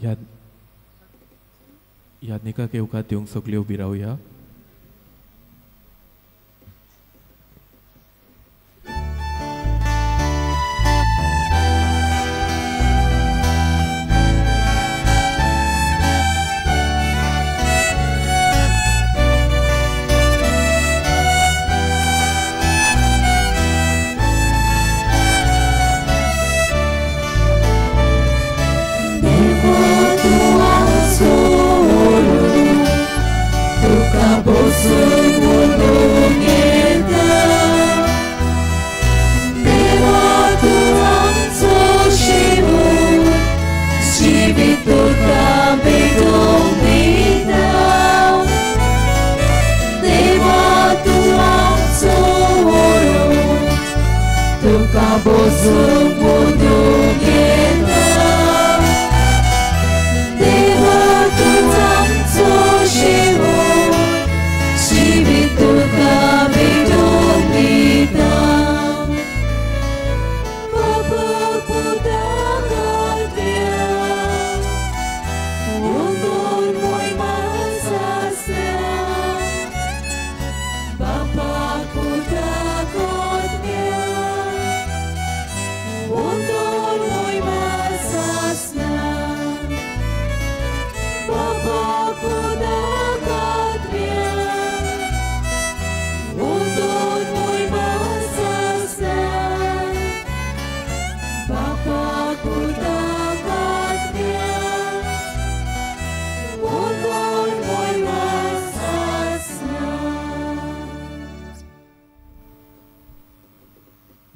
यादनिकाक येवकार दिवंक सगळीं उबी रावया.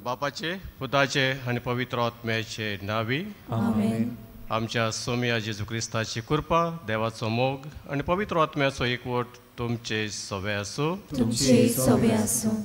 बापाचे, पुताचे आनी पवित्र आत्म्याचे नांवी आमेन. आमच्या सोमया जेजू क्रिस्ताची कृपा, देवाचो मोग आनी पवित्र आत्म्याचो एकवट तुमचे सवे आसूं. तुमचे सवे आसूं.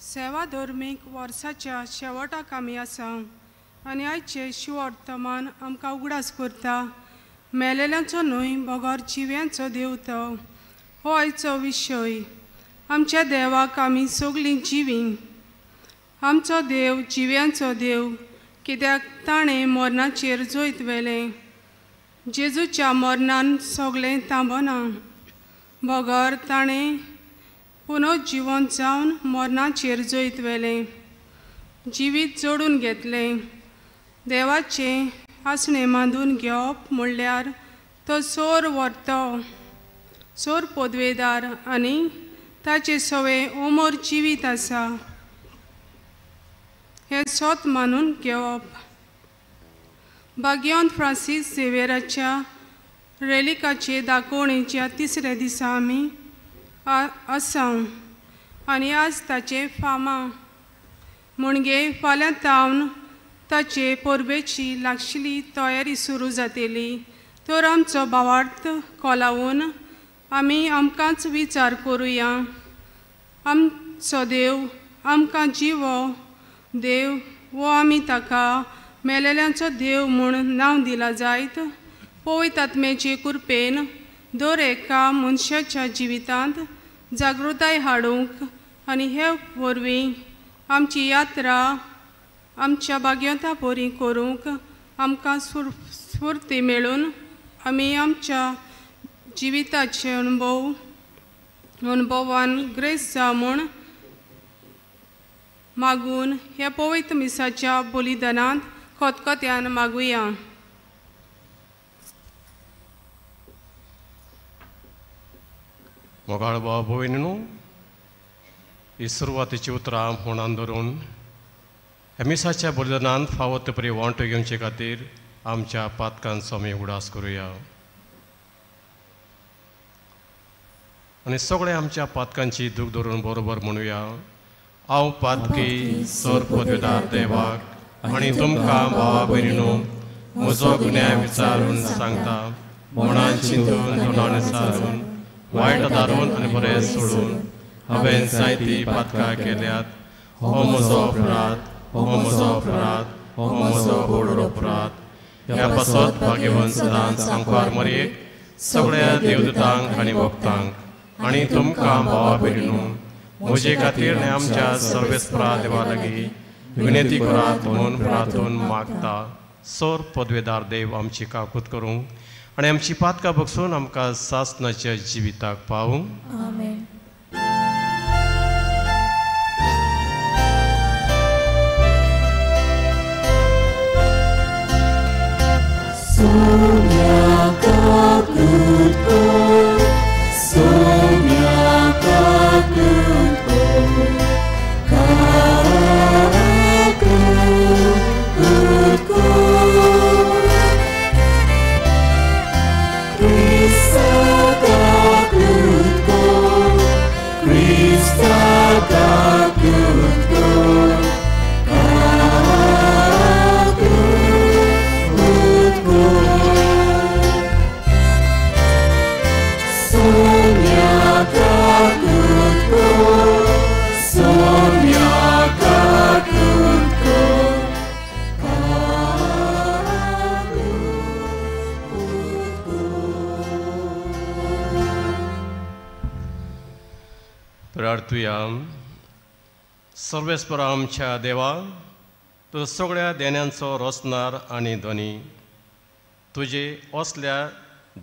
सेवा धर्मीक वर्साच्या शेवटाक आमी आसा आनी आयचें शिववर्तमान आमकां उगडास करता. मेलेल्यांचो न्हय बगर जिव्यांचो देव तो हो आयचो विशय. आमच्या देवाक आमी सगळीं जिवीं. आमचो देव जिव्यांचो देव, कित्याक ताणें मरणाचेर जैत व्हेलें. जेजूच्या मरणान सगळें थांबना, बगर ताणें पुनर्जिवन जावन मरणाचेर जैत व्हेलें, जिवीत जोडून घेतलें. देवाचें आसणें मांदून घेवप म्हणल्यार तो सोर व्हरतो, सोर पदवेदार आनी ताचें सवें उमर जिवीत आसा हें सोत मानून घेवप. भाग्यवंत फ्रांसीस झेवियराच्या रेलिकाचे दाखोवणेच्या तिसऱ्या दिसा आमी आसा आनी आज ताचें फामा म्हणजे फाल्यां तावन ताचे परबेची लागशिल्ली तयारी सुरू जातली. तर आमचो भावार्थ कोलावून आमी आमकांच विचार करुया. आमचो देव आमकां जिवो देव वो आमी ताका मेलेल्यांचो देव म्हूण नांव दिलां जायत. पवित्र आत्म्याचे कृपेन दर एका मनशाच्या जिवितांत जागृताय हाडूंक आनी हे वरवीं आमची यात्रा आमच्या भाग्यवंता बरी करूंक आमकां स्फूर्ती मेळून आमी आमच्या जिविताचे अणभवान ग्रेस जावं म्हूण मागून ह्या पवित्र मिसाच्या बलिदानांत खतखत्यान मागुया. मोगाळ भाव भयणीनू, ही सुरवातेची उतरां फोंडान धरून ह्या मिसाच्या बलिदानान फावो ते परी वांटो घेवचे खातीर आमच्या पातकांचो आमी उगडास करुया. आनी सगळ्या आमच्या पातकांची दूख धरून बरोबर म्हणुया. हांव पातकी सर पदवेदार देवाक आनी तुमकां भावा भयणीनो म्हजो गुन्यांव विचारून सांगता. मनान चिंतून तोंडान सारून वायट धारून आनी बरें सोडून हांवें जायतीं पातकां केल्यात. हो म्हजो अपराध, हो म्हजो अपराध, हो म्हजो व्हड अपराध. ह्या पासत भाग्यवंत सदांच सांकवार मरयेक सगळ्या देवदूतांक आनी भक्तांक आनी तुमकां भावा भयणीनो म्हजे खातीर आनी आमच्या सर्वेस्परा देवा लागीं विनंती करात म्हूण प्रार्थून मागता. सोर पदवेदार देव आमची काकूत करूंक आनी आमची पातकां बगसून आमकां सासणाच्या जिविताक पावूं. आमेन. सर्वेस्परा आमच्या देवा, तूं सगळ्या देण्यांचो रचणार आनी धनी. तुजे असल्या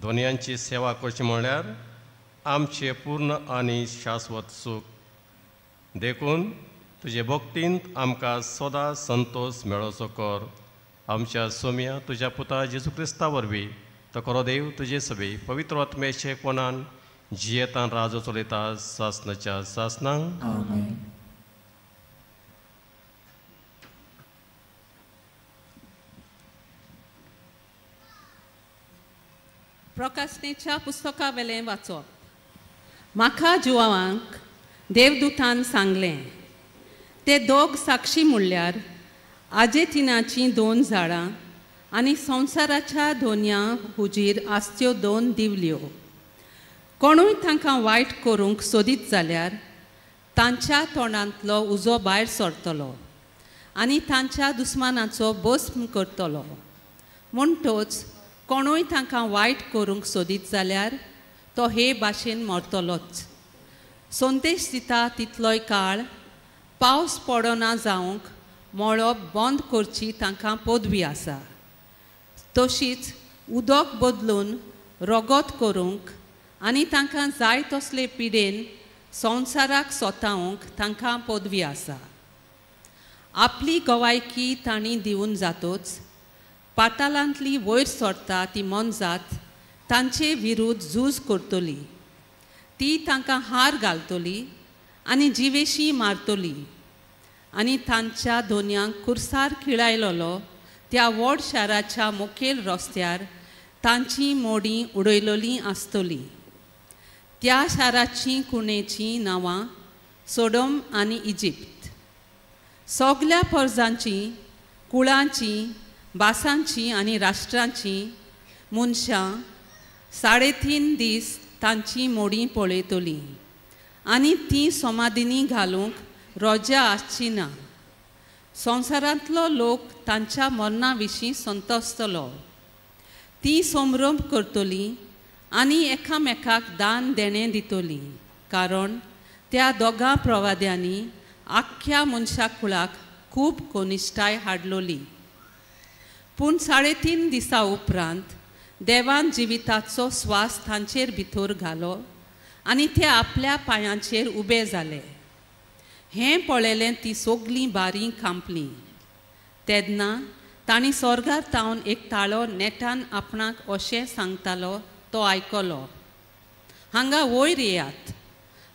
धनयांची सेवा करची म्हणल्यार आमचें पूर्ण आनी शाश्वत सूख. देखून तुजे भक्तींत आमकां सदां संतोश मेळोचो कर. आमच्या सोम्या तुज्या पुता जेजू क्रिस्ता वरवीं तो खरो देव तुजे सभे पवित्र आत्म्याचे कोणान जियेतान राजो चलयता सासनाच्या सासनांक. आमेन. प्रकाशनेच्या पुस्तका वेलें वाचप. म्हाका जुवांक देवदूतान सांगलें, ते दोग साक्षी म्हणल्यार आजेतिनाचीं दोन झाडां आनी संवसाराच्या दोनया हुजीर आसच्यो दोन दिवल्यो. कोणूय तांकां वायट करूंक सोदीत जाल्यार तांच्या तोंडांतलो उजो भायर सरतलो आनी तांच्या दुस्मानाचो भस्म करतलो. म्हणटोच कोणूय तांकां वायट करूंक सोदीत जाल्यार तो हे भाशेन मरतलोच. संदेश दिता तितलोय काळ पावस पडना जावंक मळब बंद करची तांकां पदवी आसा. तशीच उदक बदलून रगत करूंक आनी तांकां जाय तसले पिडेन संवसाराक सोतावंक तांकां पदवी आसा. आपली गवायकी तांणी दिवन जातोच पातालांतली वयर सरता ती मोनजात तांचे विरुद्ध झूज करतली. ती तांकां हार घालतली आनी जिवेशी मारतली आनी तांच्या दोनयांक कुर्सार खिळायलोलो त्या व्हड शाराच्या मुखेल रस्त्यार तांची मोडीं उडयलोलीं आसतली. त्या शाराचीं कुणेचीं नांवां सोडोम आनी इजिप्त. सगल्या परजांचीं, कुळांचीं, भासांचीं आनी राष्ट्रांचीं मनशां 3.5 दीस तांची मोडीं पळयतलीं आनी तीं समाधिनी घालूंक रोजा आसची ना. संवसारांतलो लोक तांच्या मरणा विशीं संतोसतलो. तीं संभ्रम करतलीं आनी एकामेकाक दान देणें दितलीं, कारण त्या दोगां प्रवाद्यांनी आख्ख्या मनशा कुळाक खूब कनिश्ठाय हाडलोली. पूण 3.5 दिसां उपरांत देवान जिविताचो स्वास तांचेर भितर घालो आनी ते आपल्या पांयांचेर उबे जाले. हें पळयलें ती सगलीं बारीं कांपलीं. तेन्ना तांणी स्वर्गार तावन एक ताळो नेटान आपणाक अशें सांगतालो तो आयकलो, हांगा वयर येयात.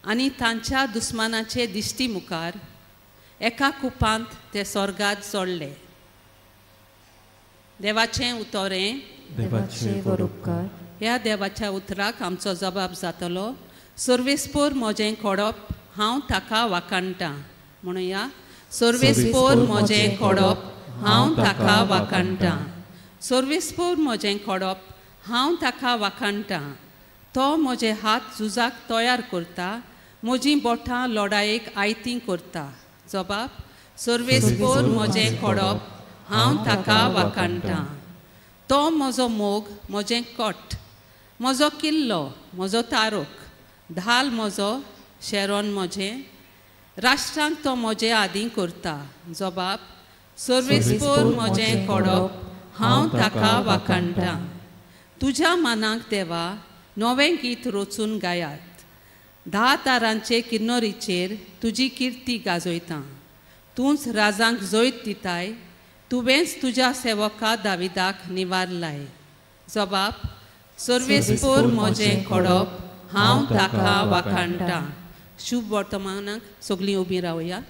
आनी तांच्या दुस्मानाचे दिश्टी मुखार एका कुपांत ते स्वर्गात चडले. देवाचें उतरें देवाचे वरोपकार. ह्या देवाच्या उतराक आमचो जबाब जातलो. सर्वेस्पोर म्हजें खोडप हांव ताका वाखाणटां. म्हणुया, सर्वेस्पोर म्हजें खोडप हांव ताका वाखाणटां. सर्वेस्पोर म्हजें खोडप हांव ताका वाखाणटां. तो म्हजे हात झुजाक तयार करता, म्हजीं बोटां लडायेक आयतीं करता. जबाब, सर्वेस्पोर म्हजें खोडप हांव ताका वाखाणटां. तो म्हजो मोग, म्हजें कट, म्हजो किल्लो, म्हजो तारोक, धाल म्हजो, शेरोन म्हजें, राष्ट्रांक तो म्हजे आदीं करता. जबाब, सर्वेस्पोर म्हजें खोडप हांव ताका वाखाणटां. तुज्या मनाक देवा नवें गीत रचून गायात. 10 तारांचे किन्नरीचेर तुजी किर्ती गाजयतां. तूंच राजांक जैत दिताय, तुवेंच तुज्या सेवका दाविदाक निवारलाय. जबाब, सर्वेस्पोर म्हजें खोडप हांव ताका वाखाणटां. शुभ वर्तमानाक सगळीं उबीं रावया.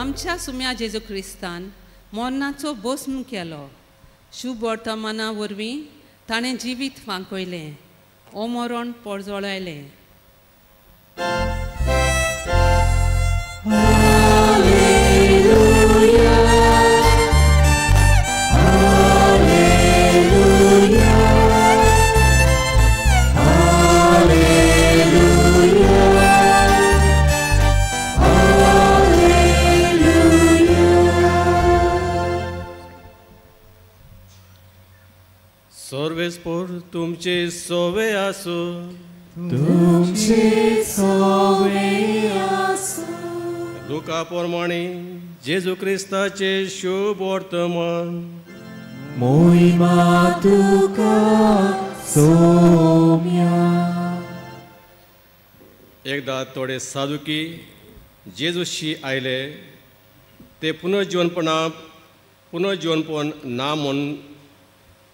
आमच्या सुम्या जेजू क्रिस्तान मरणाचो भस्म केलो. शुभ वर्तमाना वरवीं ताणें जिवीत फांकयलें, अमरण परजळयलें. सर्वेस्पोर तुमचे सोवे आसू. तुमचे सोवे आसू. लुका प्रमाणे जेजू क्रिस्ताचे शुभ वर्तमान. मोहिमा तुका सोम्या. एकदा थोडे साधुकी जेजूशी आयले. ते पुनर्जीवनपण ना म्हूण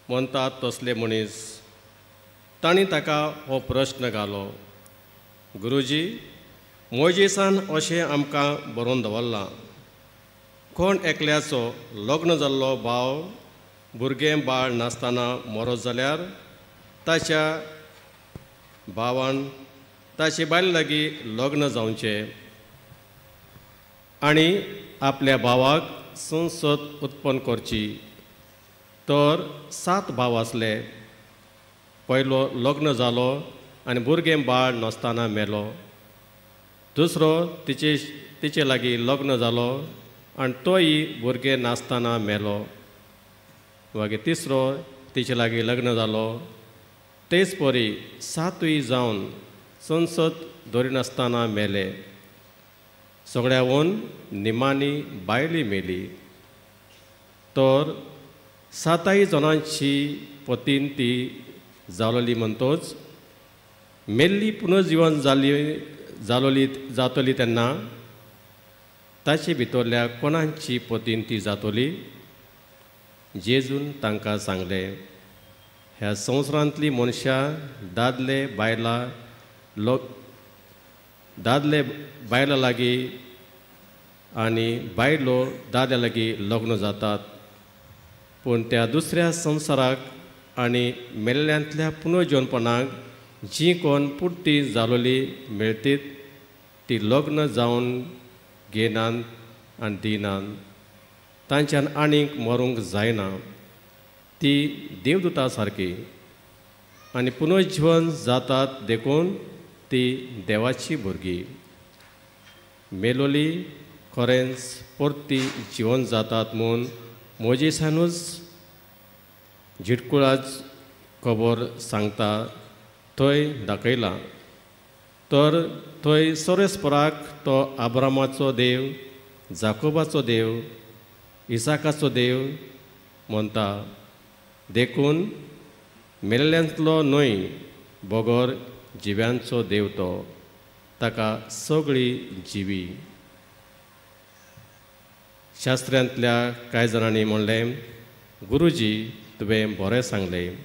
म्हणटात तसले मनीस. तांणी ताका हो प्रश्न घालो, गुरुजी, मोजेसान अशें आमकां बरोवन दवरलां, कोण एकल्याचो लग्न जाल्लो भाव भुरगें बाळ नासतना मरत जाल्यार ताच्या भावान ताचे बायल लागीं लग्न जावचें आनी आपल्या भावाक संसद उत्पन्न करची. तर 7 भाव आसले. पयलो लग्न जालो आनी भुरगें बाळ नासतना मेलो. दुसरो तिचे लागीं लग्न जालो आनी तोय भुरगें नासतना मेलो. मागीर तिसरो तिचे लागीं लग्न जालो. तेच परी 7 जावन संसद दवरिनासतना मेले. सगळ्यावन निमाणी बायली मेली. तर 7 जणांची पतीन ती जालोली म्हणटोच मेल्ली पुनर्जीवन जातली तेन्ना ताचे भितरल्या कोणाची पतीन ती जातली? जेजून तांकां सांगलें, ह्या संवसारांतलीं मनशां दादले बायलां लागीं आनी बायलो दादल्या लागीं लग्न जातात, पूण त्या दुसऱ्या संवसाराक आनी मेल्ल्यांतल्या पुनर्जीवनपणाक जीं कोण पुरती जालोली मेळटीत ती लग्न जावन घेनात आनी दिनात. तांच्यान आनीक मरूंक जायना. ती देवदूता सारकी आनी पुनर्जीवन जातात, देखून ती देवाची भुरगीं. मेलोली खरेंच परती जिवन जातात म्हूण मोजेसानूच झिटकुळाच खबर सांगता थंय दाखयलां. तर थंय सर्वेस्पराक तो आब्रामाचो देव, जाकोबाचो देव, इसाकाचो देव म्हणटा. देखून मेल्ल्यांतलो न्हय बगर जिव्यांचो देव तो, ताका सगळी जिवी। शास्त्रांतल्या कांय जाणांनी म्हणलें, गुरुजी तुवें बरें सांगलें।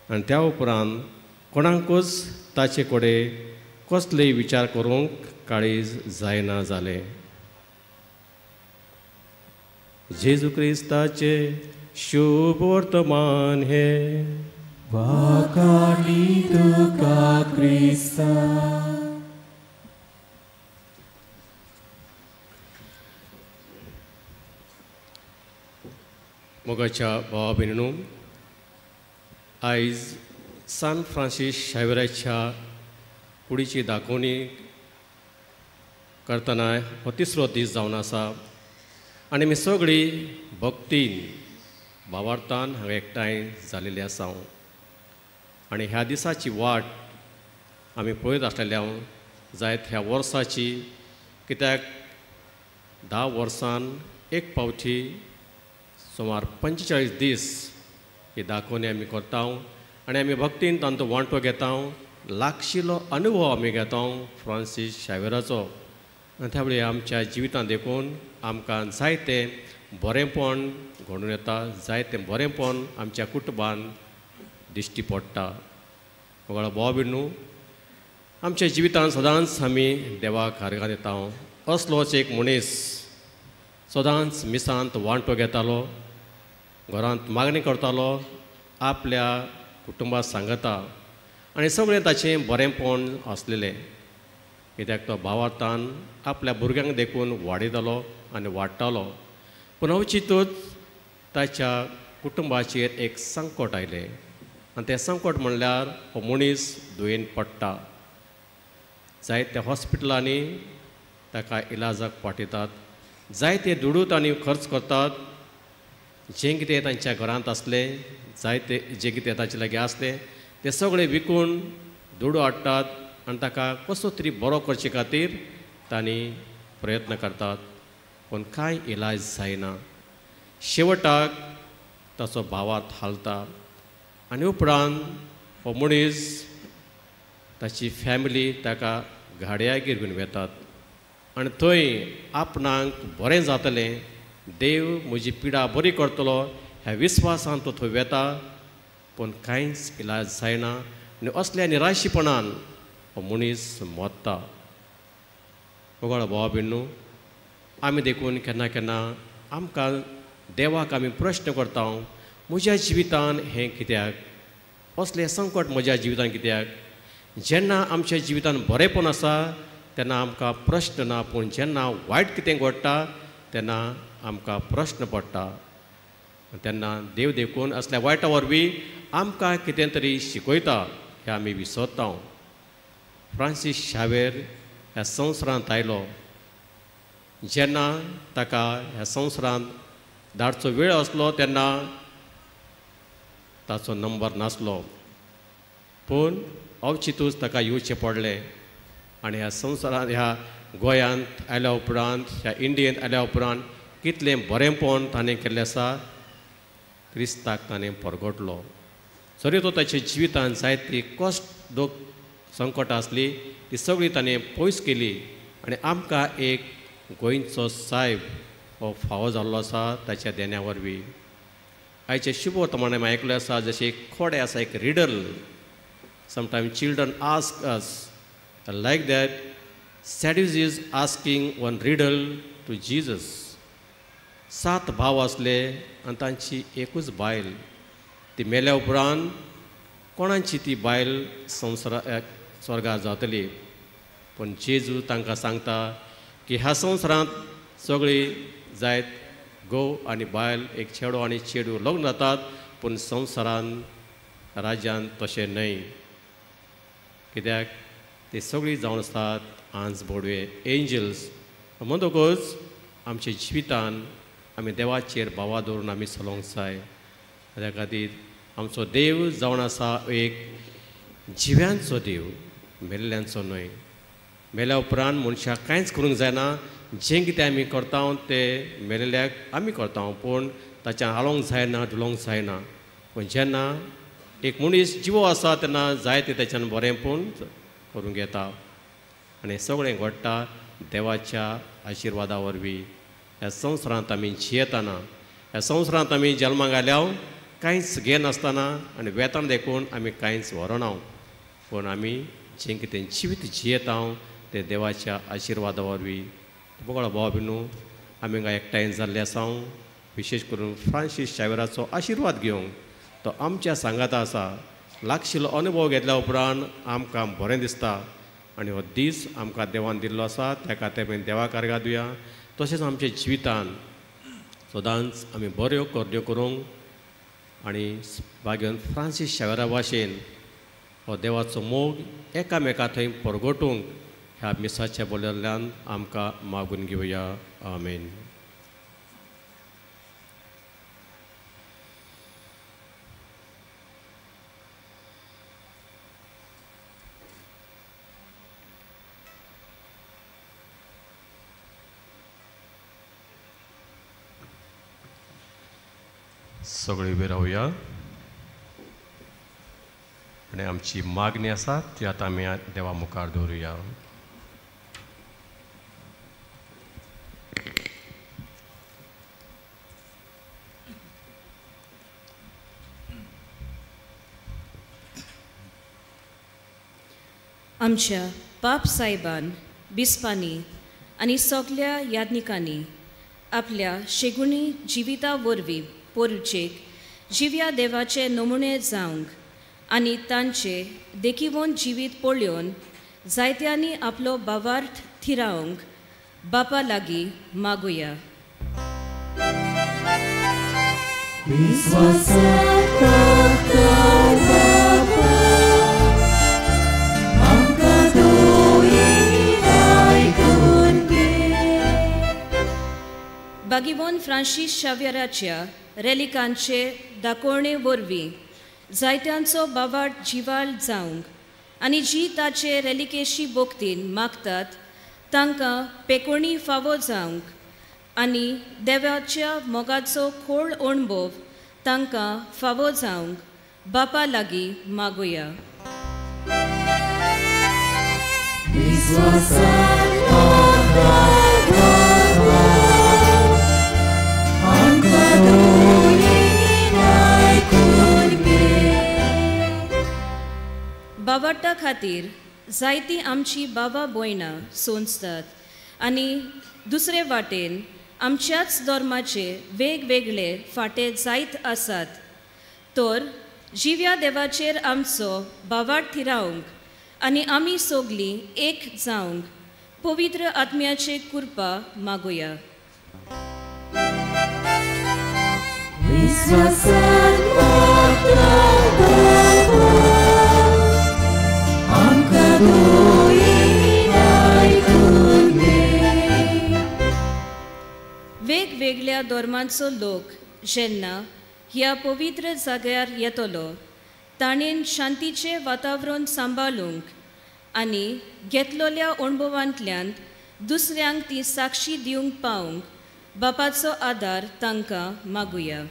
आनी त्या उपरांत कोणाकूच ताचे कडेन कसलेय विचार करूंक काळीज जायना जालें। जेजू क्रिस्ताचे शुभ वर्तमान हे। वाखाणी तुका क्रिस्ता। मोगाच्या भावा भयणींनो, आयज सान फ्रांसीस शावेराच्या कुडीची दाखोवणी करतना हो तिसरो दीस जावन आसा आनी आमी सगळीं भक्तीन भावार्थान हांगा एकठांय जालेली आसा आनी ह्या दिसाची वाट आमी पळयत आसलेले हांव जायत ह्या वर्साची, कित्याक 10 वर्सान एक पावटी सुमार 45 दीस ही दाखोवणी आमी करता आनी आमी भक्तीन तांचो वांटो घेता, लागशिल्लो अनुभव आमी घेता फ्रांसीस शावेराचो। आनी त्या वेळी आमच्या जिवितांत देखून आमकां जायतें बरेंपण घडून येता, जायतें बरेंपण आमच्या कुटुंबान दिश्टी पडटा। वगळो भाव भयणींनो, आमच्या जिवितांत सदांच आमी देवाक हारगां दिता। असलोच एक मनीस सदांच मिसांत वांटो घेतालो, घरांत मागणी करतालो, आपल्या कुटुंबा सांगता आनी सगळें ताचें बरेंपण आसलेलें, कित्याक तो भावार्थान आपल्या भुरग्यांक देखून वाडयतालो आनी वाडटालो। पूण अवचितूच ताच्या कुटुंबाचेर एक संकट आयलें आनी तें संकट म्हणल्यार हो मनीस दुयेंत पडटा। जायत्या हॉस्पिटलांनी ताका इलाजाक पाठयतात, जायते दुडू तांणी खर्च करतात, जें कितें तांच्या घरांत आसलें, जायते जें कितें तांचे लागीं आसलें तें सगळें विकून दुडू हाडटात आनी ताका कसो तरी बरो करचे खातीर तांणी प्रयत्न करतात, पूण कांय इलाज जायना। शेवटाक ताचो भावार्थ हालता आनी उपरांत हो मनीस ताची फॅमिली ताका गाडयागेर घेवन वेतात आनी थंय आपणाक बरें जातलें, देव म्हजी पिडा बरी करतलो ह्या विस्वासान तो थंय वेता, पूण कांयच इलाज जायना आनी असल्या निराशीपणान हो मनीस मरता। वगळ भावा भयणींनो, आमी देखून केन्ना केन्ना आमकां देवाक आमी प्रश्न करता, म्हज्या जिवितान हें कित्याक, असलें संकट म्हज्या जिवितान कित्याक? जेन्ना आमच्या जिवितान बरेंपण आसा तेन्ना आमकां प्रश्न ना, पूण जेन्ना वायट कितें घडटा तेन्ना आमकां प्रश्न पडटा। तेन्ना देव देखून असल्या वायटा वरवीं आमकां कितें तरी शिकयता हें आमी विसरता। फ्रांसीस शावेर ह्या संवसारांत आयलो, जेन्ना ताका ह्या संवसारांत धाडचो वेळ आसलो तेन्ना ताचो नंबर नासलो, पूण अवचितूच ताका येवचें पडलें आनी ह्या संवसारांत ह्या गोंयांत आयल्या उपरांत, ह्या इंडियेंत आयल्या उपरांत कितलें बरेंपण ताणें केल्लें आसा, क्रिस्ताक ताणें परगटलो। सरी तो ताच्या जिवितांत जायती कश्ट दुख संकटां आसली ती सगळी ताणें पयस केली आनी आमकां एक गोंयचो सायब हो फावो जाल्लो आसा ताच्या देण्या वरवीं। आयचें शुभ वर्तमान आमी आयकलें आसा, जशें एक खोडें आसा, एक riddle. Sometime children ask us like that, Sadducees asking one riddle to Jesus. 7 भाव आसले आनी तांची एकूच बायल, ती मेल्या उपरांत कोणाची ती बायल संवसारा स्वर्गार जातली? पूण जेजू तांकां सांगता की ह्या संवसारांत सगळीं जायत घोव आनी बायल, एक चेडो आनी चेडूं लग्न जातात, पूण संवसारांत राज्यांत तशें न्हय, कित्याक ते सगळीं जावन आसतात आंज बोडवे, एंजल्स। म्हणटकूच आमच्या जिवितान आमी देवाचेर भावा दवरून आमी चलोवंक जाय। त्या खातीर आमचो देव जावन आसा एक जिव्यांचो देव, मेल्ल्यांचो न्हय। मेल्या उपरांत मनशाक कांयच करूंक जायना, जें कितें आमी करता तें मेल्ल्याक आमी करता, पूण ताच्या हालोवंक जायना, डुलोवंक जायना। पूण जेन्ना एक मनीस जिवो आसा तेन्ना जायते तेच्यान बरें पूण करूंक येता आनी सगळें घडटा देवाच्या आशिर्वादा वरवीं. ह्या संवसारांत आमी जियेतना, ह्या संवसारांत आमी जल्माक आयल्या कांयच घेनासतना आनी वेतान देखून आमी कांयच व्हरना, पूण आमी जें कितें जिवीत जियेता तें देवाच्या आशिर्वादा वरवीं. बगळ भाव भिनू, आमी हांगा एकठांय जाल्ले आसा विशेश करून फ्रांसीस शावेराचो आशिर्वाद घेवंक. तो आमच्या सांगाता आसा. लागशिल्लो अनुभव घेतल्या उपरांत आमकां बरें दिसता आनी हो दीस आमकां देवान दिल्लो आसा त्या खातीर आमी देवा कार्यां दिवया. तशेंच आमच्या जिवितान सदांच आमी बऱ्यो करण्यो करूंक आनी भाग्यवंत फ्रांसीस शावेरा भाशेन हो देवाचो मोग एकामेका थंय परगटूंक ह्या मिसाच्या बोल्यांतल्यान आमकां मागून घेवया. आमेन. सगळी उबे रावया आनी आमची मागणी आसा ती आतां आमी देवा मुखार दवरुया. आमच्या पाप साहेबान, बिस्पांनी आनी सगल्या याज्ञिकांनी आपल्या शेगुणी जिविता वरवीं पोरुचेक जिव्या देवाचे नमुने जावंक आनी तांचे देखिवोन जिवीत पळोवन जायत्यांनी आपलो भावार्थ थिरावंक बापा लागीं मागुया. बागिवोन फ्रांसीस शावेराच्या रेलिकांचे दाकोवणे वरवीं जायत्यांचो बावाट जिवाळ जावंक आनी जी ताचे रेलिकेशी बोगतीन मागतात तांकां पेकोणी फावो जावंक आनी देवाच्या मोगाचो खोल अणभव तांकां फावो जावंक बापा लागीं मागुया. बावाटा खातीर जायतीं आमची बाबा भयणां सोंसतात आनी दुसरे वाटेन आमच्याच धर्माचे वेगवेगळे फांटे जायत आसात. तर जिव्या देवाचेर आमचो बावाट थिरावंक आनी आमी सगलीं एक जावंक पवित्र आत्म्याचे कृपा मागुया. वेगवेगळ्या धर्मांचो लोक जेन्ना ह्या पवित्र जाग्यार येतलो ताणें शांतीचें वातावरण सांबाळूंक आनी घेतलेल्या अणभवांतल्यान दुसऱ्यांक ती साक्षी दिवंक पावंक बापाचो आदार तांकां मागुया.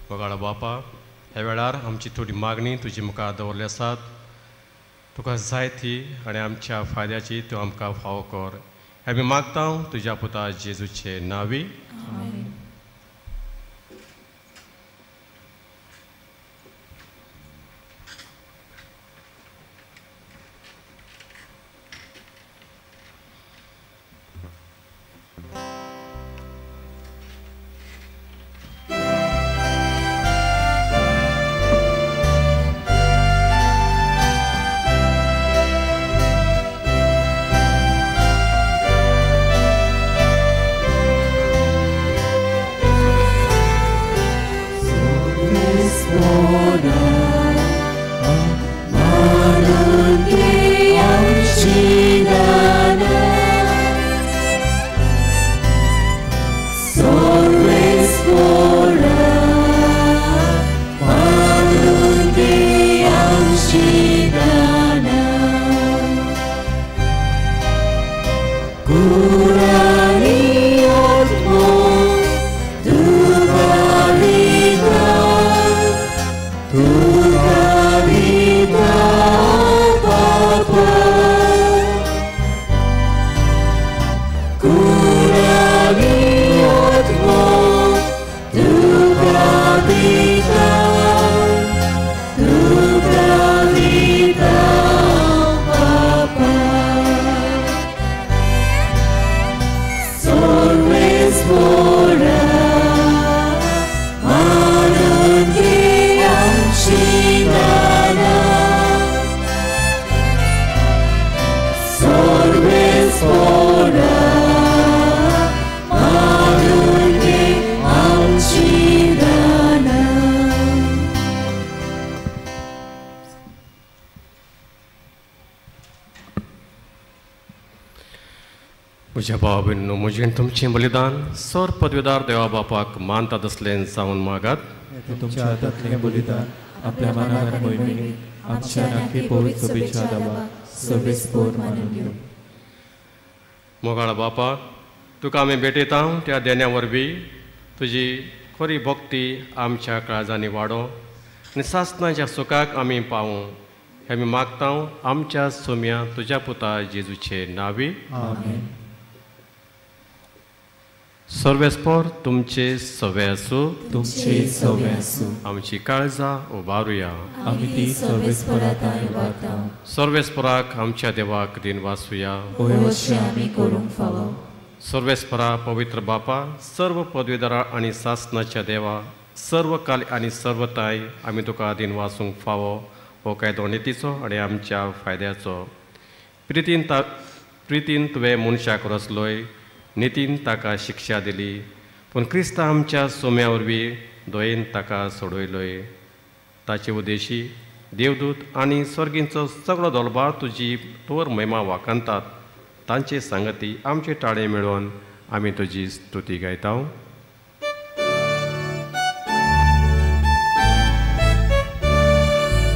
मोगाळ बापा, ह्या वेळार आमची थोडी मागणी तुजी मुखार दवरली आसात. तुका जाय ती आनी आमच्या फायद्याची तूं आमकां फावो कर. आमी मागता तुज्या पुता जेजूचे नांवी. कुडानी आत्मो तुका दिता, तुका दिता बापा. सर्वेस्पोरा मानून घे आमची दानां, सर्वेस्पोरा मानून घे आमची दानां. म्हज्या भाव भयणींनो, म्हजें तुमचें बलिदान सर पदवीदार देवा बापाक मानता तसलें जावन मागात. तुमच्या हातांतलें बलिदान आपल्या मनाक आनी मोहिमेक आमच्या नाकी पवित्र सभेच्या दावा सर्वेस्पोर मानून घेवं. मोगाळ बापा, तुका आमी भेटयता त्या देण्या वरवीं तुजी खरी भक्ती आमच्या काळजांनी वाडो आनी सासणाच्या सुखाक आमी पावूं हें आमी मागता आमच्या सोम्या तुज्या पुता जेजूचे नांवी. आमेन. सर्वेस्पोर तुमचे सवे आसूं, तुमचे सवे आसूं. आमची काळजां उबारुया. आमी ती सर्वेस्पोरा थांय उबारता. सर्वेस्पोराक आमच्या देवाक दिन वासुया. होय अशें आमी करूंक फावो. सर्वेस्परा पवित्र बापा, सर्व पदवीधरा आनी सासणाच्या देवा, सर्व काल आनी सर्वताय आमी तुका दिन वासूंक फावो हो कायदो नितीचो आनी आमच्या फायद्याचो. प्रितीन तुवें मनशाक रचलोय, नितीन ताका शिक्षा दिली, पूण क्रिस्ता आमच्या सोम्या वरवीं दयेन ताका सोडयलोय. ताचे उद्देशी देवदूत आनी स्वर्गींचो सगळो दोलबार तुजी तोर महिमा वाखाणतात. तांचे सांगती आमचे टाळे मेळोवन आमी तुजी स्तुती गायता.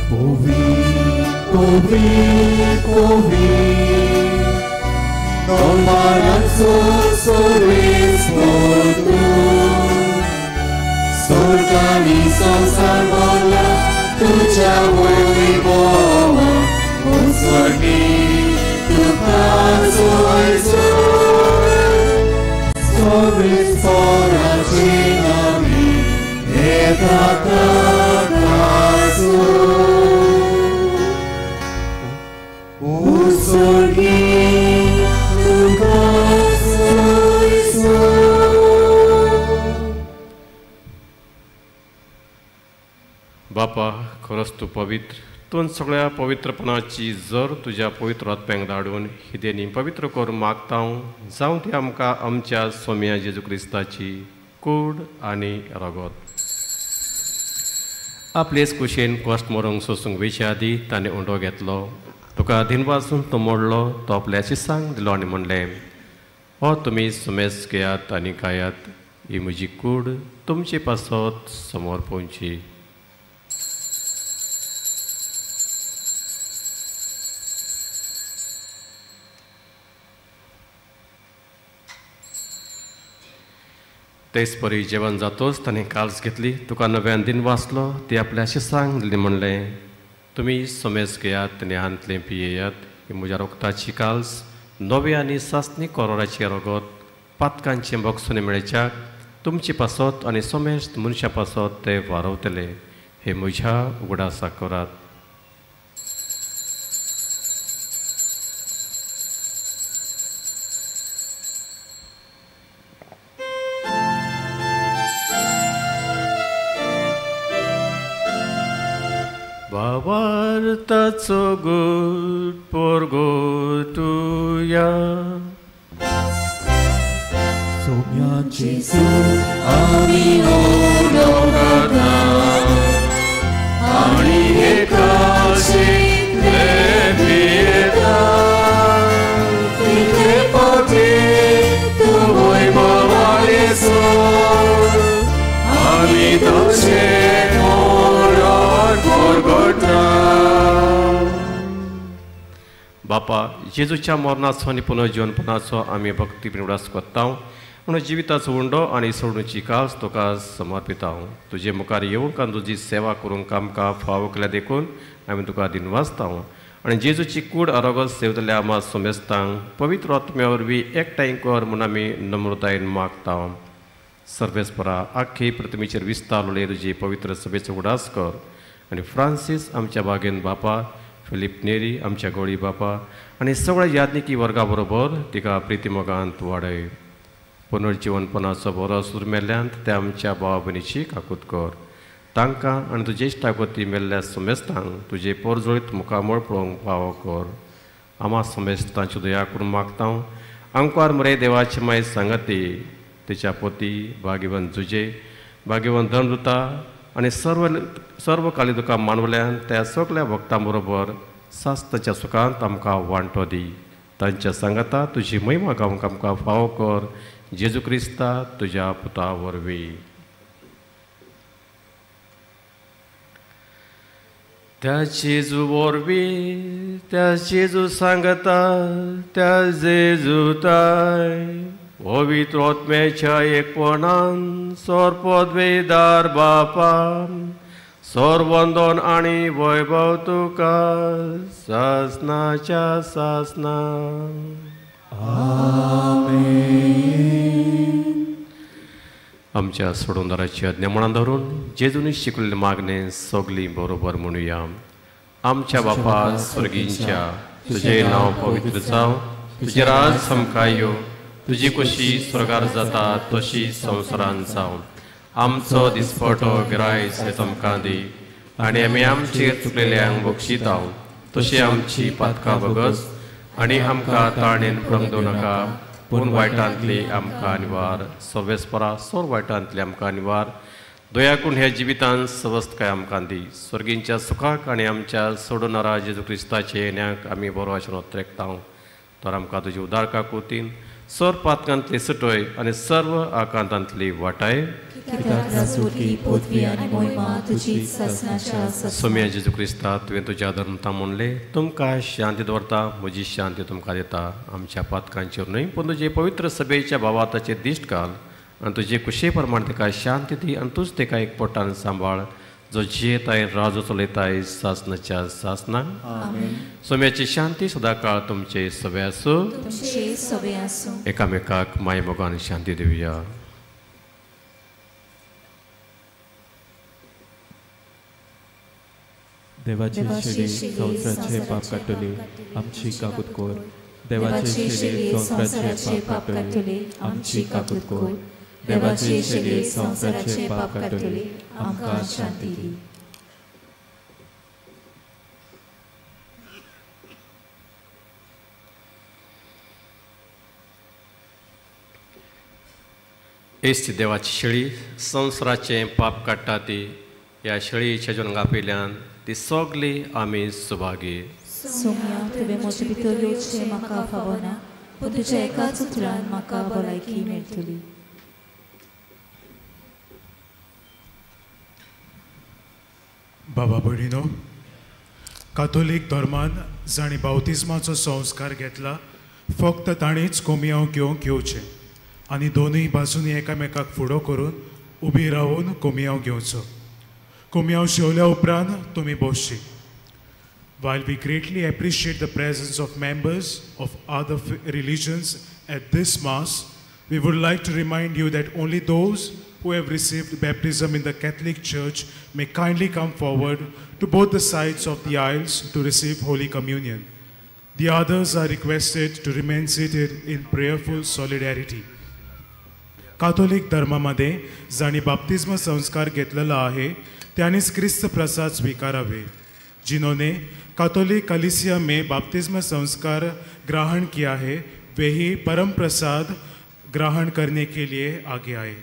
Povi, povi, povi, Dolbaranzo सर्वेस्पोर तूं, स्वर्गानी संवसार भरला तुज्या वैभवान, स्वर्गी तुका सोयसोय, सर्वेस्पोराची नामी येता ताकासूं. स्वर्गी तुका सोयसोय. बापा, खरोच तूं पवित्र, तूं सगळ्या पवित्रपणाची जर तुज्या पवित्र आत्म्यांक धाडून ही देणी पवित्र करून मागता जावं ती आमकां आमच्या सोम्या जेजू क्रिस्ताची कूड आनी रगत. आपलेच कुशेन कश्ट मरूंक सोसूंक वेच्या आदी ताणें उंडो घेतलो, तुका दिनवासून तो मोडलो, तो आपल्या शिसांक दिलो आनी म्हणलें, हो तुमी सुमेस घेयात आनी खायात, ही म्हजी कूड तुमचे पासत समोर पोवची. तेच परी जेवण जातोच ताणें काल्स घेतली, तुका नव्यान दिन वाचलो, ती आपल्या शिसांक दिली, म्हणलें, तुमी समेस घेयात आनी हांतलें पियेयात, ही म्हज्या रोगताची काल्स नवे आनी सासणी कोरोराचें रगत पातकांचें बक्षून मेळच्याक तुमचे पासत आनी समेस्त मनशां पासत ते वारवतले. हे म्हज्या उगडासा करात. भावार्थाचो गूट पोरगोटुया. सोम्या जेजू आमी उलोवता आनी एकाशितले पियेता, तितले पावटी तूं वैभवाले सोड, आमी तुजें मरण पोरगोटा. बापा, जेजूच्या मरणाचो आनी पुनर्जीवनपणाचो आमी भक्ती उगडास करता म्हणून जिविताचो उंडो आनी सोडणुची कास तुका समर्पिता. तुजे मुखार येवंक आनी तुजी सेवा करूंक आमकां फावो केल्या देखून आमी तुका दिनवासता. आनी जेजूची कूड आरोगत सेवतल्या आमा सोमेस्तांक पवित्र आत्म्या वरवीं एकठांय कर म्हूण आमी नम्रतायेन मागता. सर्वेस्परा आख्खे प्रतिमेचेर विस्तारले तुजी पवित्र सभेचो उडास कर आनी फ्रांसीस आमच्या बागेन बापा, फिलीप नेरी आमच्या गोळी बापा आनी सगळ्या यादनिकी वर्गा बरोबर तिका प्रितीमोगांत वाडय. पुनर्जिवनपणाचो बरो सूर मेल्ल्यान त्या आमच्या भावा भयणीची काकूत कर. तांकां आनी तुजे इश्टागती मेल्ल्या समेस्तांक तुजे पोरजोळीत मुखामळ पळोवंक फावो कर. आमा समेस्तांची दया करून मागता. आंकवार मरे देवाची माय सांगाती तिच्या पोती भाग्यवंत जुजे, भाग्यवंत धर्मदूता आनी सर्व काली तुका मानवल्यान त्या सगल्या भक्तां बरोबर सास्ताच्या सुखांत आमकां वांटो दी. तांच्या सांगाता तुजी महिमा गावंक आमकां फावो कर. जेजू क्रिस्ता तुज्या पुता वरवीं. त्या जेजू वरवीं, त्या जेजू सांगता, त्या जेजूताय पवित्र आत्म्याच्या एकपणान सर्वपदवीदार बापा, सर्वंदन आनी वैभव तुका सासनाच्या सासना. आमेन. आमच्या सोडूनदाराची आज्ञा मनान धरून जेजूनी शिकलेले मागणे सगळी बरोबर म्हणुया. आमच्या बापा स्वर्गींच्या, तुजें नांव पवित्र जावं, तुजें राज आमकां यो, तुजी कशी स्वर्गार जाता तशी संवसारान जावं. आमचो दिसपटो गिरायस हें आमकां दी आनी आमी आमचेर चुकलेल्यांक बक्षिताव तशी आमची पातकां बगस आनी आमकां ताणेन पडूंक दिवं नाका, पूण वायटांतली आमकां निवार. सर्वेस्परा सोर वायटांतली आमकां निवार. दया करून ह्या जिवितान सवस्तकाय आमकां दी. स्वर्गींच्या सुखाक आनी आमच्या सोडूनारा जेजू क्रिस्ताचे येण्याक आमी बरो आशिल्लो त्रेकता. तर आमकां तुजी उदार काकुतीन सर्व पातकांतली सुटय आनी सर्व आकांतांतली वाटाय. सोम्या जेजू क्रिस्ता, तुवें तुज्या धर्मता म्हणलें, तुमकां शांती दवरता, म्हजी शांती तुमकां दिता. आमच्या पातकांचेर न्हय पूण तुजे पवित्र सभेच्या भावाताचेर दिश्ट घाल आनी तुजे कुशे प्रमाण ताका शांती दी आनी तूंच ताका एक पोटान सांबाळ, जो जियेताय राजो चलयताय सासनाच्या सासना. सोम्याची शांती सदांकाळ तुमचे सवे आसूं. एकामेकाक माय मोगान शांती दिवया. देवाची शेली संवसाराचे पाप काडटली, आमची काकूत कर. देवाची शेली संवसाराचे पाप काडटली, आमची काकूत कर. देवाची शेली संवसाराचे पाप काडटली, आमकां शांती दी. एस देवाची शेळी संवसाराचें पाप काडटा ती, ह्या शेळीच्या जल्मा पयल्यान ती सगळी आमी सुभागी. सोम्या, तुवें म्हजे भितर येवचें म्हाका फावना, पूण तुज्या एकाच उतरान म्हाका भलायकी मेळटली. बाबा भयणीनो, कातोलीक धर्मान जांणी बावतिज्माचो संस्कार घेतला फक्त तांणीच कोमियांव घेवंक येवचें आनी दोनूय बाजूंनी एकामेकाक फुडो करून उबी रावून कोमियांव घेवचो. कोमियांव शेवल्या उपरांत तुमी बसची. While we greatly appreciate the presence of members of other religions at this Mass, we would like to remind you that only those who have received baptism in the Catholic Church may kindly come forward to both the sides of the aisles to receive Holy Communion. The others are requested to remain seated in prayerful solidarity. Catholic धर्मामध्ये जांणी बाप्तिज्म संस्कार घेतलेला आहे त्यांनीच क्रिस्त प्रसाद स्वीकारावे. जिन्होंने Catholic कलीसिया में बाप्तिज्म संस्कार ग्रहण किया है वे ही परम प्रसाद ग्रहण करने के लिए आगे आए.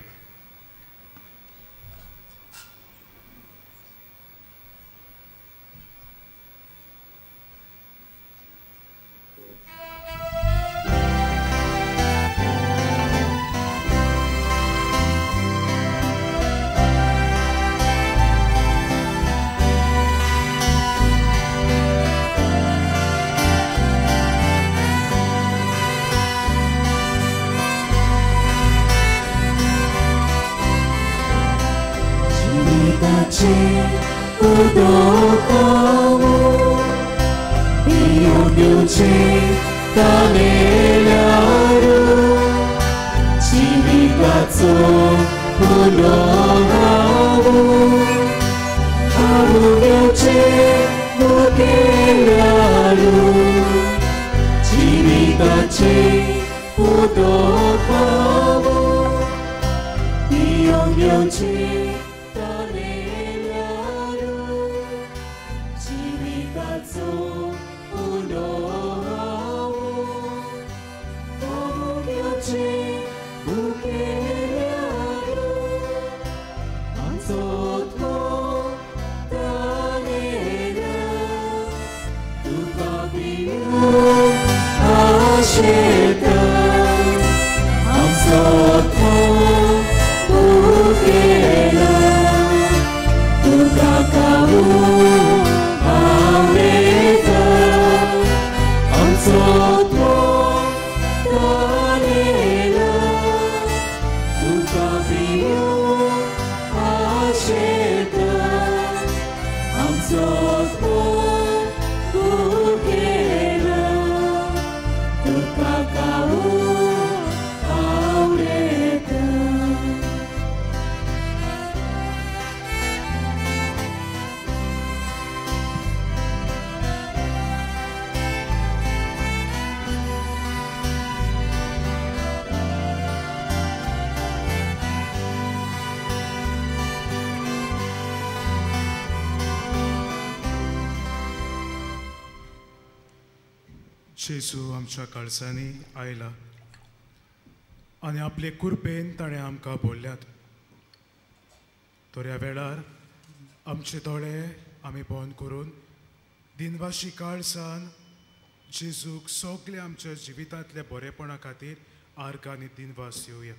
पियोंक घेवचें तानेल्यार जिविताचो उलो हांव खावंक घेवचें भुकेल्यार जिविताचें उदक हांव पियोंक घेवचें तानेल्यार जिविताचो उलो हांव खावंक घेवचें भुकेल्यार आमचो आत्मो तानेला तुका पिवंक आशेता आमचो आत्मो भुकेला तुका खावंक आवडटा आमचो आत्मो तानेला तुका पिवंक आशेता आमचो आत्मो भुकेला तुका खावंक आवडटा. जेजू आमच्या काळजांनी आयला आनी आपले कृपेन ताणें आमकां बोल्ल्यात. तर ह्या वेळार आमचे दोळे आमी बंद करून दिनवाशी काळजान जेजूक सगळे आमच्या जिवितांतल्या बरेपणा खातीर आर्गां आनी दिनवास दिवया.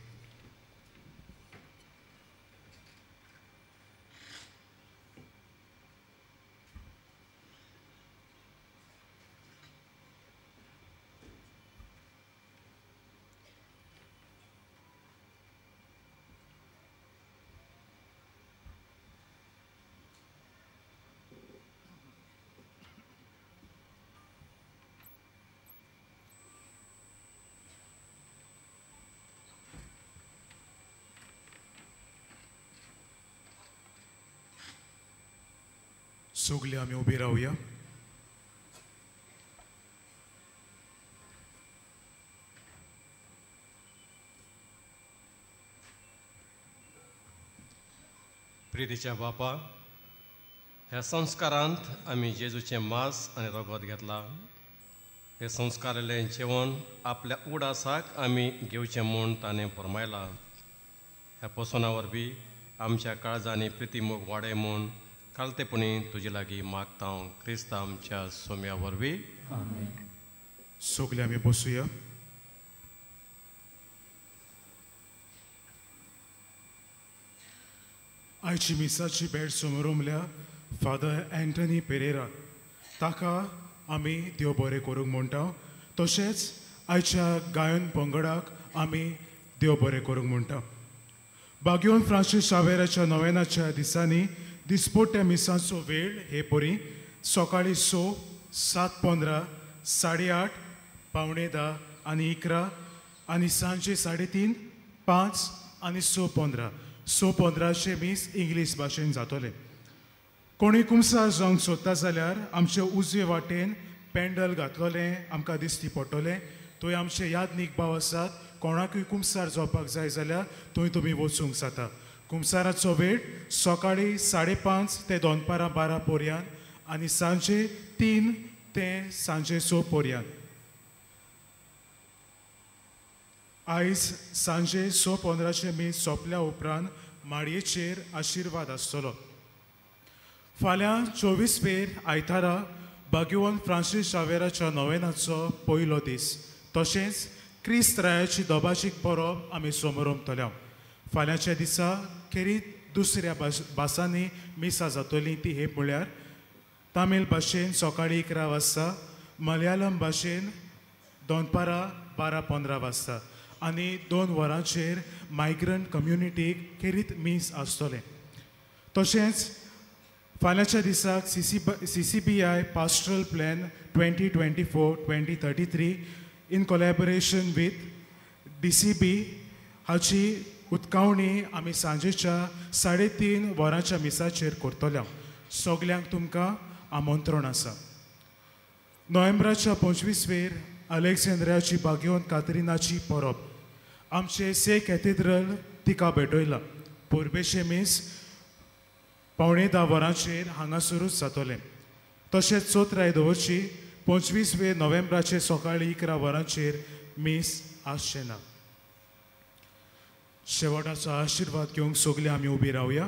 सगळे आमी उबी रावया. प्रितीच्या बापा, ह्या संस्कारांत आमी जेजूचें मांस आनी रगत घेतलां. हे संस्कारालें जेवण आपल्या उडासाक आमी घेवचें म्हूण ताणें फर्मायलां. ह्या पोसणा वरवीं आमच्या काळजांनी प्रिती मोग वाडय म्हूण कालतेपणी तुजे लागीं मागता हांव क्रिस्तांव आमच्या सोम्या वरवीं. सगळे आमी बसुया. आयची मिसाची भेट समोरमल्या फादर एंटनी पेरेरा ताका आमी देव बरें करूंक म्हणटा. तशेंच आयच्या गायन पंगडाक आमी देव बरें करूंक म्हणटा. बाग्योन फ्रांसीस शावेराच्या नोवेनाच्या दिसांनी दिसपट्ट्या मिसांचो वेळ हे परी सकाळीं 6, 7:15, 8:30, 9:45 आनी 11 आनी सांजे 3:30, 5 आनी 6:15. 6:15 मीस इंग्लीश भाशेन जातलें. कोणूय कुमसार जावंक सोदता जाल्यार आमचे उजवे वाटेन पेंडल घातलोलें आमकां दिसती पडटलें. थंय आमचे यादनीक भाव आसात. कोणाकूय कुमसार जावपाक जाय जाल्यार थंय तुमी वचूंक जाता. कुमसाराचो वेळ सकाळीं 5:30 ते दनपारां 12 पर्यंत आनी सांजे 3 ते सांजे 6 पर्यंत. आयज सांजे 6:15 मीस सोंपल्या उपरांत माडयेचेर आशिर्वाद आसतलो. फाल्यां 24 फेर आयतारा बाग्योवन फ्रांसीस शावेराच्या नोवेनाचो पयलो दीस. तशेंच क्रिस्त रायाची दोबाजीक परब आमी समोरमतल्या. फाल्यांच्या दिसा खेरीत दुसऱ्या भासांनी मिसां जातलीं ती हे म्हळ्यार तामील भाशेन सकाळीं 11 वाजता, मलयालम भाशेन दनपारां 12:15 वाजता आनी 2 वरांचेर मायग्रंट कम्युनिटीक खेरीत मीस आसतलें. तशेंच फाल्यांच्या दिसाक CCBI pastoral plan 2024-2033 in collaboration with DCB हाची उत्कावणी आमी सांजेच्या 3:30 वरांच्या मिसाचेर करतले. सगल्यांक तुमकां आमंत्रण आसा. नोव्हेंबराच्या 25वेर अलेक्झांद्रियाची बागेवन कातरिनाची परब आमचे से कॅथेड्रल तिका भेटयला. परबेचें मीस 9:45 वरांचेर हांगासरूच जातलें. तशेंच चवथराय दवरची 25 नोव्हेंबराचे सकाळी 11 वरांचेर मीस आसचें ना. शेवटाचो आशिर्वाद घेवंक सगळे आमी उबी रावया.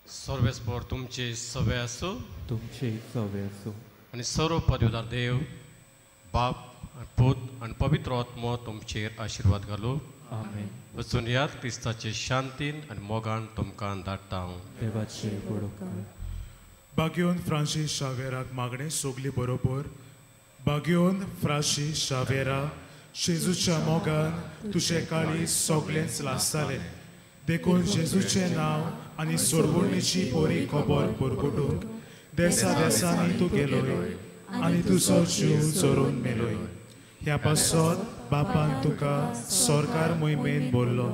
सर्वेस्पर तुमचे सवे आसूं, तुमचे सवे आसूं आनी सर्व पदवीदार देव बाप पूत आनी पवित्र आत्मो तुमचेर आशिर्वाद घालूं. आमेन. वचून याद क्रिस्ताचे शांतीन आनी मोगान तुमकां धाडटा हांव. देवाचे उपकार. बागेवन फ्रांसीस शावेराक मागणें सगली बरोबर. बागेवन फ्रांसीस शावेरा, जेजूच्या मोगान तुजें काळीज सगळेंच लासतालें, देखून जेजूचें नांव आनी सोडवणीची बरी खबर परगटूंक देसा देसांनी तूं गेलोय आनी तुजो जीव चोरून मेलोय. ह्या पासत बापान तुका सरकार मोहिमेन बोल्लो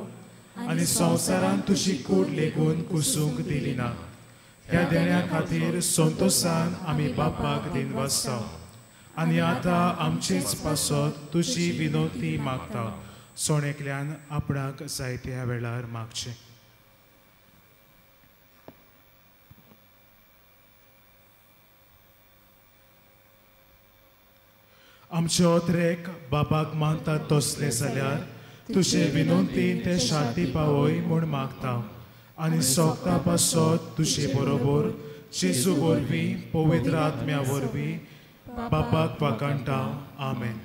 आनी संवसारान तुजी कूड लेगून कुसूंक दिली ना. ह्या देण्या खातीर संतोशान आमी बापाक दिनवासता आनी आतां आमचेच पासत तुजी विनवती मागता. सोणेकल्यान आपणाक जायत्या वेळार मागचें. आमचे ओत्रेक बापाक मानतात तसलें जाल्यार तुजे विनवतीन ते शांती पावय म्हूण मागता आनी सोगता पासत तुजे बरोबर जेजू वरवीं पवित्र आत्म्या वरवीं बापाक वाखाणटा. आमेन.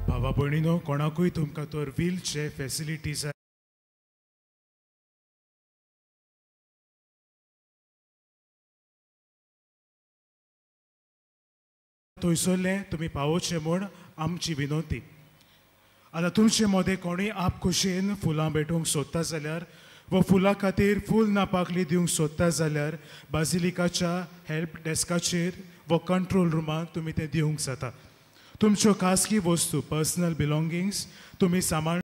भावा भयणीनो, कोणाकूय तुमकां तर व्हीलचेर फॅसिलिटी जाय थंयसरलें तुमी पावोवचें म्हूण आमची विनवती. आतां तुमचे मदें कोणूय आप खोशयेन फुलां भेटोवंक सोदता जाल्यार वा फुलां खातीर फूल नापाकली दिवंक सोदता जाल्यार बाजिलिकाच्या हेल्प डेस्काचेर वा कंट्रोल रुमांत तुमी तें दिवंक जाता. तुमच्यो खासगी वस्तू, पर्सनल बिलोंगिंग्स तुमी सांबाळ